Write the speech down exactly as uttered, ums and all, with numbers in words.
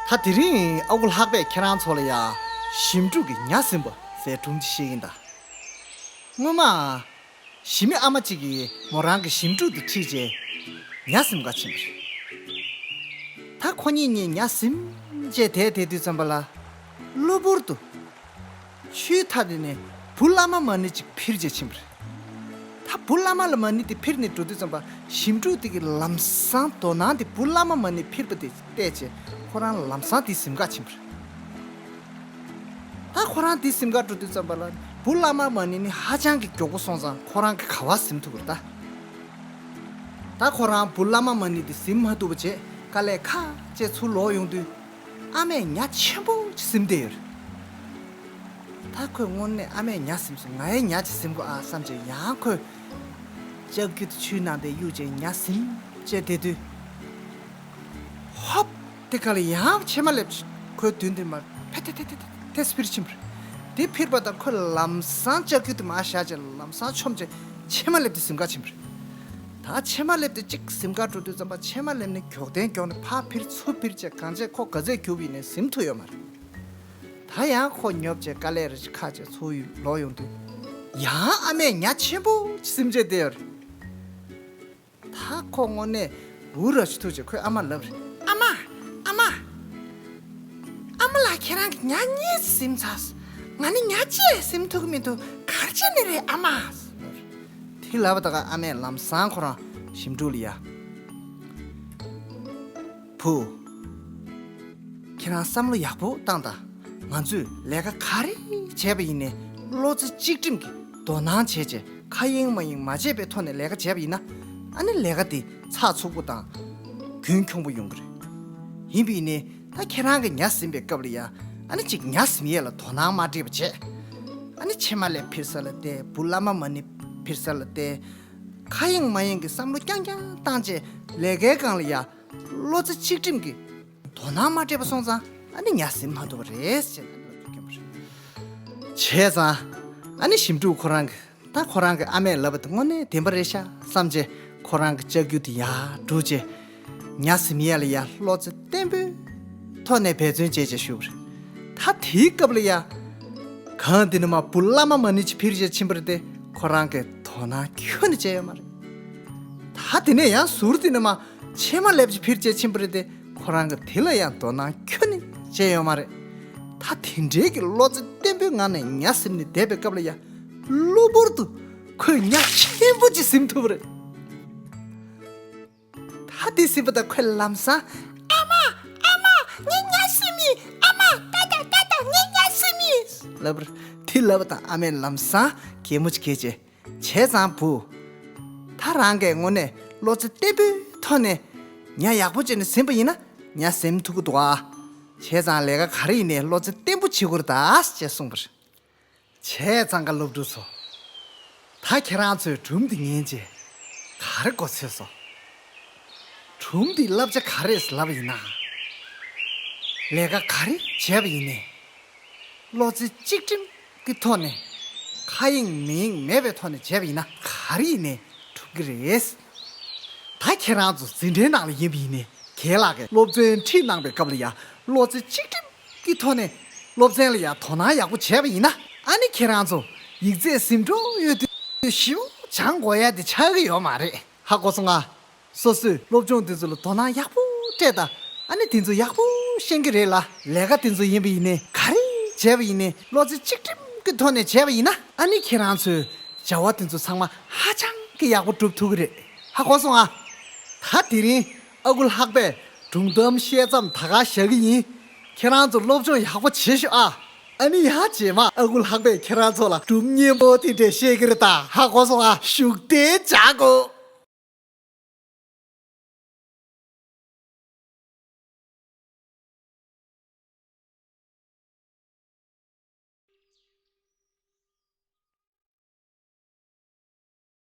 ད་དེ་རིང་ཨ་ཁུ་ལྷག་པས་ཁྱེད་རང་ཚོ་ལ་ཡ་ཞིམ་ཕྲུག་གི་ཉ་ཟིན་པ་ཟེར་སྒྲུང་ཅིག་བཤད་ཀྱིན་གདའ། སྔོན་མ། ཞི་མི་ཨ་མ་གཅིག་གིས་མོ་རང་གི་ཞིམ་ཕྲུག་དེ་ཁྲིད་བྱས་ཉ་ཟིན་ག་ཕྱིན་པ་རེད། ད་ཁོ་གཉིས་གཉིས་ཉ་ཟིན་བྱས་བསྡད་བསྡད་དུས་ཙམ་པ་ལ། གློ་བུར་དུ། ཆུའི་མཐའ་དེ་ནས་བུ་བླ་མ་མ་ཎི་གཅིག་འཕུར་བྱས་ཕྱིན་པ་རེད། ད་བུ་བླ་མ་ལ་མ་ཎི་དེ་འཕུར་ནས་འགྲོ་དུས་ཙམ་པ་ཞིམ་ཕྲུག་དེ་གི་ལམ་སང་དོ་སྣང་དེ་བུ་བླ་མ་མ་ཎི་འཕུར་པ་དེ་བལྟས་བྱས་ཁོ་རང་ལམ་སང་དེ་ཟིན་ག་ཕྱིན་པ་རེད། ད་ཁོ་རང་དེ་ཟིན་ག་འགྲོ་དུས་ཙམ་པ་ལ་བུ་བླ་མ་མ་ཎི་ནི་ཧ་ཅང་གི་མགྱོགས་པོ་སོང་ཙང་ཁོ་རང་གི་ག་བ་ཟིན་ཐུབ་པ་རེད་ད། ད་ཁོ་རང་བུ་བླ་མ་མ་ཎི་དེ་ཟིན་མ་ཐུབ་པ་བྱས་དཀའ་ལས་ཁག་བྱས་ཚུར་ལོག་ཡོང་དུས། ཨ་མས་ཉ་ཆེན་པོ་ཅིག་ཟིན་བསྡད་ཡོད་རེད། ད་ཁོས་དངོས་གནས་ཨ་མས་ཉ་ཟིན་སོང་ང་ཡང་ཉ་ཅིག་ཟིན་དགོས་ཨ་བསམ་བྱས་ཡང་ཁོས་ལྕགས་ཀྱུ་དེ་ཆུའི་ནང་དེ་གཡུག་བྱས་ཉ་ཟིན་བྱས་བསྡད་དུས། ཧོབ། དེ་ག་ལ་ཡང་ཕྱེ་མ་ལེབ་ཅིག་ཁོའི་མདུན་དེར་མར་ཕེ་ཐེ་ཐེ་ཐེ་ཐེ་ཐེ་འཕུར་ཕྱིན་པ་རེད། དེ་འཕུར་པ་དང་ཁོས་ལམ་སང་ལྕགས་ཀྱུ་དེ་མར་བཞག་བྱས་ལམ་སང་མཆོངས་བྱས་ཕྱེ་མ་ལེབ་དེ་ཟིན་ག་ཕྱིན་པ་རེད། ད་ཕྱེ་མ་ལེབ་དེ་གཅིག་ཟིན་ག་འགྲོ་དུས་ཙམ་པ་ཕྱེ་མ་ལེབ་ནི་མགྱོགས་ལྡན་མགྱོགས་ནས་ཕར་འཕུར་ཚུར་འཕུར་བྱས་གང་བྱས་ཁོ་ག་ཚོད་རྒྱུགས་པ་ཡིན་ནའི་ཟིན་ཐུབ་ཡོད་མ་རེད། ད་ཡང་ཁོ་ཉོབ་བྱས་དཀའ་ལས་རེ་ཞིག་ཁག་བྱས་ཚུར་ལོག་ཡོང་དུས། ཡང་ཨ་མས་ཉ་ཆེན་པོ་ཅིག་ཟིན་བྱས་བསྡད་ཡོད་རེད། ད་ཁོ་དངོས་གནས་འུར་ར་ཞིག་ཐུག་བྱས་ཁོས་ཨ་མར་ལབ་རེད། ཨ་མ། ཨ་མ། ཨ་མ་ལགས་ཁྱེད་རང་གིས་ཉ་གཉིས་ཟིན་ཚར། ང་ནི་ཉ་གཅིག་ཟིན་ཐུབ་ཀྱི་མི་འདུག་ག་རེ་བྱས་ནས་རེད་ཨ་མ། དེ་ལབ་པ་ད་ག་ཨ་མས་ལམ་སང་ཁོ་རང་ཞིམ་ཕྲུག་ལ་ཡ། བུ། ཁྱེད་རང་བསམ་བློ་ཡག་པོ་བཏང་དང་། ང་ཚོས་ལས་ཀ་ག་རེ་བྱས་པ་ཡིན་ནའི་བློ་རྩེ་གཅིག་སྒྲིམ་གྱིས་དོ་སྣང་བྱས་བྱས་ཁ་གཡེང་མ་གཡེང་མ་བྱས་པའི་ཐོག་ནས་ལས་ཀ་བྱས་པ་ཡིན་ན། ཨ་ནི་ལས་ཀ་དེ་ཚགས་ཚུད་པོ་དང་། རྒྱུན་འཁྱོངས་པོ་ཡོང་གི་རེད། ཡིན་པ་ཡིན་ནའི་ད་ཁྱེད་རང་གི་ཉ་ཟིན་པའི་སྐབས་ལ་ཡ། ཨ་ནི་གཅིག་ཉ་ཟིན་ཡས་ལ་དོ་སྣང་མ་བྱས་པ་བྱས། ཨ་ནི་ཕྱེ་མ་ལེབ་འཕུར་ས་ལ་བལྟས། བུ་བླ་མ་མ་ཎི་འཕུར་ས་ལ་བལྟས། ཁ་གཡེང་མ་གཡེང་གི་བསམ་བློ་རྐྱང་རྐྱང་བཏང་བྱས་ལས་ཀའི་སྒང་ལ་ཡ། བློ་རྩེ་གཅིག་སྒྲིམ་གྱིས་དོ་སྣང་མ་སྤྲད་པ་སོང་ཙང་ཨ་ནི་ཉ་ཟིན་མ་ཐུབ་པ་རེད་ཅེས་ལབ་ཀྱིན་པ་རེད། བྱས་ཙང་ཨ་ནི་ཞིམ་ཕྲུག་ཁོ་རང་གིས་ད་ཁོ་རང་གི་ཨ་མས་ལབ་པ་དེ་དངོས་གནས་བདེན་པ་རེད་ཤག་བསམ་བྱས་ཁོ་རང་གི་ལྕགས་ཀྱུ་དེ་ཡར་སྒྲུག་བྱས་ཉ་ཟིན་ཡས་ལ་ཡ་བློ་རྩེ་བརྟན་པོའི་ཐོག་ནས་འབད་བརྩོན་བྱས་བྱས་བཞུགས་པ་རེད། ད་དེའི་སྐབས་ལ་ཡ། གང་དེ་ནས་མར་བུ་བླ་མ་མ་ཎི་ཅིག་འཕུར་བྱས་ཕྱིན་པ་རེད་དེ་ཁོ་རང་གིས་དོ་སྣང་ཁྱོན་ནས་བྱས་ཡོད་མ་རེད། ད་དེ་ནས་ཡང་ཟུར་དེ་ནས་མར་ཕྱེ་མ་ལེབ་ཅིག་འཕུར་བྱས་ཕྱིན་པ་རེད་དེ་ཁོ་རང་གིས་དེ་ལ་ཡང་དོ་སྣང་ཁྱོན་ནས་བྱས་ཡོད་མ་རེད། ད་དེ་འདྲའི་གི་བློ་རྩེ་བརྟན་པོའི་ངང་ནས་ཉ་ཟིན་ནས་བསྡད་པའི་སྐབས་ལ་ཡ། གློ་བུར་དུ་ཁོས་ཉ་ཆེན་པོ་ཅིག་ཟིན་ཐུབ་པ་རེད། ད་དེ་ཟིན་པ་དང་ཁོས་ལམ་སང་། ཨ་མ། ཨ་མ། ངའི་ཉ་ཟིན་མི། ཨ་མ། ཏ་ཏ་ཏ་ཏ། ངའི་ཉ་ཟིན་མི། ལབ་པར། དེ་ལབ་པ་དང་ཨ་མས་ལམ་སང་གད་མོ་ཅིག་བགད་བྱས། བྱས་ཙང་བུ། ད་རང་གིས་དངོས་གནས་བློ་རྩེ་བརྟན་པོའི་ཐོག་ནས་ཉ་ཡག་པོ་བྱས་ནས་ཟིན་པ་ཡིན་ན་ཉ་ཟིན་ཐུབ་ཀྱི་འདུག་ཨ། བྱས་ཙང་ལས་ཀ་ག་རེ་ཡིན་ནའི་བློ་རྩེ་བརྟན་པོ་བྱེད་དགོས་རེད་ད་ཅེས་གསུངས་པ་རེད། བྱས་ཙང་ཀ་སློབ་ཕྲུག་ཚོ། ད་ཁྱེད་རང་ཚོས་སྒྲུང་འདི་ཉན་རྗེས་ག་རེ་གོ་ཚོད་སོང་། སྒྲུང་འདིའི་བསླབ་བྱ་ག་རེ་ལབ་པ་ཡིན་ན། ལས་ཀ་ག་རེ་བྱས་པ་ཡིན་ནའི། བློ་རྩེ་གཅིག་སྒྲིམ་གྱི་ཐོག་ནས། ཁ་གཡེང་མི་གཡེང་མེད་པའི་ཐོག་ནས་བྱས་པ་ཡིན་ན་ག་རེ་ཡིན་ནའི་འགྲུབ་ཀྱི་རེད། ད་ཁྱེད་རང་ཚོ་འཛིན་གྲྭའི་ནང་ལ་ཡིན་པ་ཡིན་ནའི་རྒན་ལགས་ཀྱིས་སློབ་ཚན་ཁྲིད་གནང་པའི་སྐབས་ལ་ཡང་བློ་རྩེ་གཅིག་སྒྲིམ་གྱི་ཐོག་ནས་སློབ་ཚན་ལ་ཡང་དོ་སྣང་ཡག་པོ་བྱས་པ་ཡིན་ན་ཨ་ནི་ཁྱེད་རང་ཚོ་ཡིག་ཚད་ཟིན་འགྲོ་ཡོད་དུས་ཞིབ་སྦྱང་དགོས་ཡ་དེ་ཆགས་ཀྱི་ཡོད་མ་རེད། ཧ་གོ་སོང་ང་། སོ་སོས་སློབ་སྦྱོང་དེ་ཚོ་ལ་དོ་སྣང་ཡག་པོ་སྤྲད་དང་ཨ་ནི་དེ་ཚོ་ཡག་པོ་ཤེས་ཀྱི་རེད་ལ། ལས་ཀ་དེ་ཚོ་ཡིན་པ་ཡིན་ནའི་ག་རེ་བྱས་པ་ཡིན་ནའི་བློ་རྩེ་གཅིག་སྒྲིམ་གྱི་ཐོག་ནས་བྱས་པ་ཡིན་ན་ཨ་ནི་ཁྱེད་རང་ཚོའི་བྱ་བ་དེ་ཚོ་ཚང་མ་ཧ་ཅང་གི་ཡག་པོ་སྒྲུབ་ཐུབ་ཀྱི་རེད། ཧ་གོ་སོང་ཨ། ད་དེ་རིང་ཨ་ཁུ་ལྷག་པས་སྒྲུང་གཏམ་བཤད་མཚམས་ད་ག་བཞག་གི་ཡིན། ཁྱེད་རང་ཚོ་སློབ་སྦྱོང་ཡག་པོ་བྱེད་ཤོག་ཨ། ཨ་ནི་ཡང་རྗེས་མ་ཨ་ཁུ་ལྷག་པས་ཁྱེད་རང་ཚོ་ལ་སྒྲུང་སྙན་པོ་དེ་འདྲས་བཤད་ཀྱི་རེད་ད། ཧ་གོ་སོང་ཨ། བཞུགས་གདན་འཇགས་དགོས།